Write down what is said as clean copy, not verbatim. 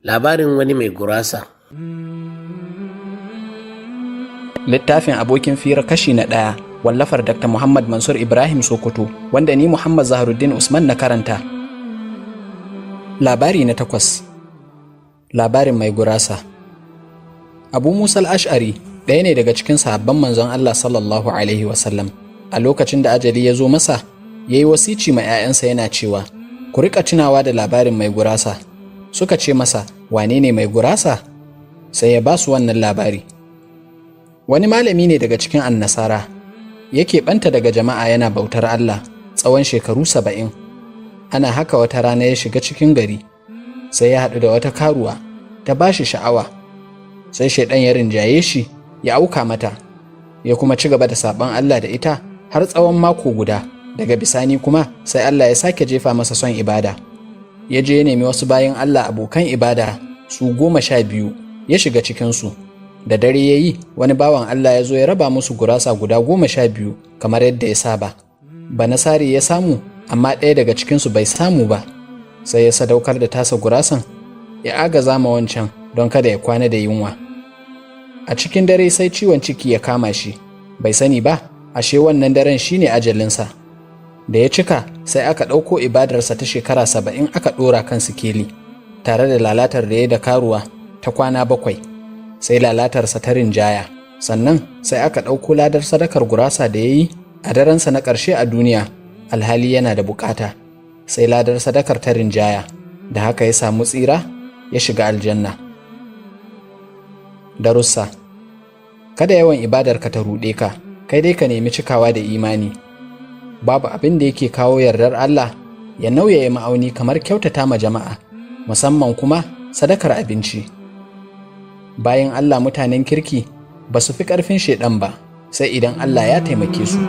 Labarin wani mai gurasa. Littafin Abokin Fira kashi na 1, wallafar Dr. Muhammad Mansur Ibrahim Sokoto, wanda ni Muhammad Zaharuddin Usman na karanta. Labari na 8. Labarin mai gurasa. Abu Musa al-Ash'ari ɗaya ne daga cikin sahabban manzon Allah sallallahu alaihi wasallam. A lokacin da ajali ya zo masa, ya yi wasici ma 'ya'yansa yana cewa, "Ku riƙa tunawa da labarin mai gurasa." Suka ce masa, "Wane ne mai gurasa?" Sai ya ba su wannan labari. Wani malami ne daga cikin Annasara, yake ɓanta daga jama'a yana bautar Allah tsawon shekaru 70. Ana haka wata rana ya shiga cikin gari, sai ya haɗu da wata karuwa ta ba shi sha'awa. Sai shaiɗan ya rinjaye shi ya auka mata, ya kuma ci gaba da saɓon Allah da ita har tsawon mako guda. Daga bisani kuma sai Allah ya sake jefa masa son ibada. Ya je ya nemi wasu bayan Allah abokan ibada su 12, ya shiga cikinsu. Da dare ya yi, wani bawan Allah ya zo ya raba musu gurasa guda 12 kamar yadda ya saba. Banasari ya samu, amma ɗaya daga cikinsu bai samu ba. Sai ya sadaukar da tasa gurasan ya agaza ma wancan don kada ya kwana da yunwa. A cikin dare sai ciwon ciki ya kama shi, bai sani ba, ashe wannan daren shine ajalinsa. Da ya cika, sai aka ɗauko ibadarsa ta shekara 70 aka ɗora kan sikeli, tare da lalatar da ya da karuwa ta kwana 7. Sai lalatarsa ta rinjaya. Sannan sai aka ɗauko ladar sadakar gurasa da ya yi a darensa na ƙarshe a duniya, alhali yana da bukata. Sai ladar sadakar ta rinjaya, da haka ya samu tsira ya shiga aljanna. Darussa: Kada yawan ibadarka ta ruɗe ka, kai dai ka nemi cikawa da imani. Babu abin da yake kawo yardar Allah ya nauyaya ma'auni kamar kyautata ma jama'a, musamman kuma sadakar abinci. Bayan Allah mutanen kirki ba su fi ƙarfin shaiɗan ba, sai idan Allah ya taimake su.